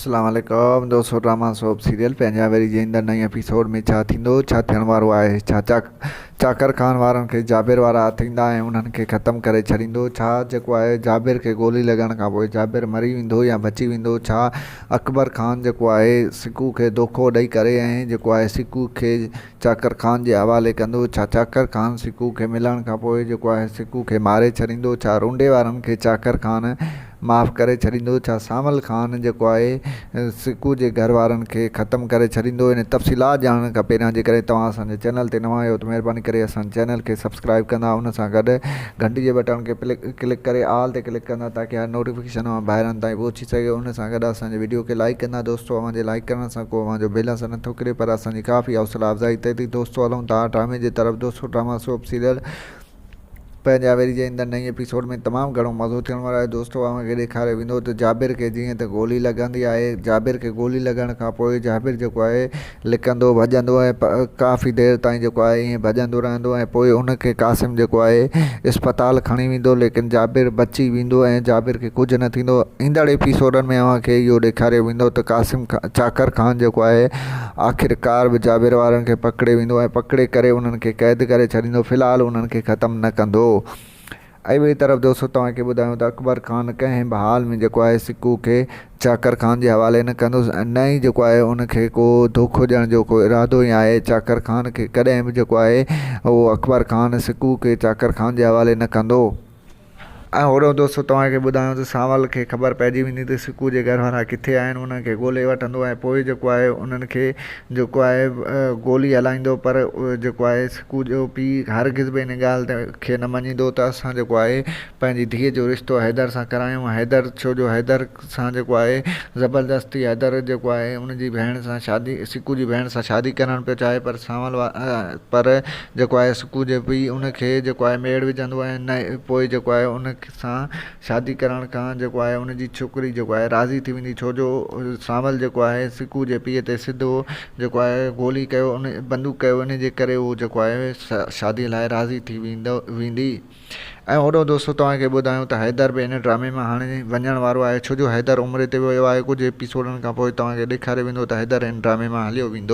اسلام عليڪم دوستو ڊراما سوپ سيريل پنهنجا وري جي ايندڙ نئين ايپيسوڊ ۾ ڇا ٿيندو ڇا ٿيڻ وارو آهي ڇا چاڪر خان وارن کي جابر وارا هٿ ايندا ۽ انهن کي ختم ڪري ڇڏيندو ڇا جيڪو آهي جابر کي گولي لڳڻ کان پوء جابر مري ويندو يا بچي ويندو ڇا اڪبر خان جيڪو آهي سڪو کي دوکو ڏئي ڪري ۽ جيڪو آهي سڪو کي چاڪر خان جي حوالي ڪندو ڇا چاڪر خان سڪو کي ملڻ کان پوء جيڪو آهي سڪو کي ماري ڇڏيندو ڇا رونڊي وارن کي چاڪر خان معاف ڪري ڇڏيندو ڇا سانول خان جيڪو آهي سڪو جي گهر وارن کي ختم ڪري ڇڏيندو ان تفصيلات ڄاڻڻ کان پهريان جيڪڏهن توهان اسان جي چينل تي نوان آهيو ته مهرباني ڪري اسان جي چينل کي سبسڪرائب ڪندا ان سان گڏ گهنٽي جي بٽڻ کي ڪلڪ ڪري آل تي ڪلڪ ڪندا تاڪه هر نوٽيفڪيشن اوهان ڀائرن تائين پهچي سگهي ان سان گڏ اسان جي وڊيو کي لائڪ ڪندا دوستو اوهان جي لائڪ ڪرڻ سان ڪو اوهان جو بل اسان نٿو ڪري پر اسان جي ڪافي حوصلا افزائي ٿئي ٿي دوستو هلون ٿا ڊرامي جي طرف دوستو ڊراما سوپ سيريل پنهنجا وري جي ايندڙ نئين ايپيسوڊ ۾ تمام گهڻو مزو ٿيڻ وارو آهي دوستو اوهان کي ڏيکاريو ويندو ته جابر کي جيئن ته گولي لڳندي آهي جابر کي گولي لڳڻ کان پوء جابر جيڪو آهي لڪندو ڀڄندو ۽ ڪافي دير تائين جيڪو آهي ائين ڀڄندو رهندو ۽ پوء ان کي قاسم جيڪو آهي اسپتال کڻي ويندو ليڪن جابر بچي ويندو ۽ جابر کي ڪجهه نه ٿيندو ايندڙ ايپيسوڊن ۾ اوهان کي اهو ڏيکاريو ويندو ته قاسم چاڪر خان جيڪو آهي آخرڪار به جابر وارن کي پڪڙي ويندو ۽ پڪڙي ڪري انهن کي قيد ڪري ڇڏيندو في الحال انهن کي ختم نه ڪندو ۽ ٻئي طرف دوستو توهان کي ٻڌايون ته اڪبر خان ڪنهن به حال ۾ جيڪو آهي سڪو کي چاڪر خان جي حوالي نه ڪندو ۽ نه ئي جيڪو آهي ان کي ڪو دوکو ڏيڻ جو ڪو ارادو ئي آهي چاڪر خان کي ڪڏهن به جيڪو آهي اهو اڪبر خان سڪو کي چاڪر خان جي حوالي نه ڪندو. ۽ هوڏانهن دوستو توهان کي ٻڌايان ته سانول کي خبر پئجي ويندي ته سڪو جي گهر وارا ڪٿي آهن انهن کي ڳولي وٺندو ۽ پوء جيڪو آهي انهن کي جيڪو آهي گولي هلائيندو پر جيڪو آهي سڪو جو پيء هرگز به ان ڳالهه کي نه مڃيندو ته اسان جيڪو آهي پنهنجي ڌيء جو رشتو حيدر سان ڪرايون حيدر ڇو جو حيدر سان جيڪو آهي زبردستي حيدر جيڪو آهي ان جي ڀيڻ سان شادي سڪو جي ڀيڻ سان شادي ڪرڻ پيو چاهي پر سانول پر جيڪو آهي سڪو جو پيء ان کي جيڪو آهي ميڙ وجهندو ۽ نه پوء جيڪو آهي ان سان شادي ڪرڻ کان جيڪو آهي ان جي ڇوڪري جيڪو آهي راضي ٿي ويندي ڇو جو سانول جيڪو آهي سڪو جي پيء تي سڌو جيڪو آهي گولي ڪيو ان بندوق ڪيو ان جي ڪري هو جيڪو آهي شادي لاء راضي ٿي ويندو ويندي. ۽ هوڏو دوستو توهان کي ٻڌايون ته حيدر به ان ڊرامي مان هاڻي وڃڻ وارو آهي ڇو جو حيدر عمري تي ويو آهي ڪجهه ايپيسوڊن کان پوء توهان کي ڏيکاريو ويندو ته حيدر ان ڊرامي مان هليو ويندو.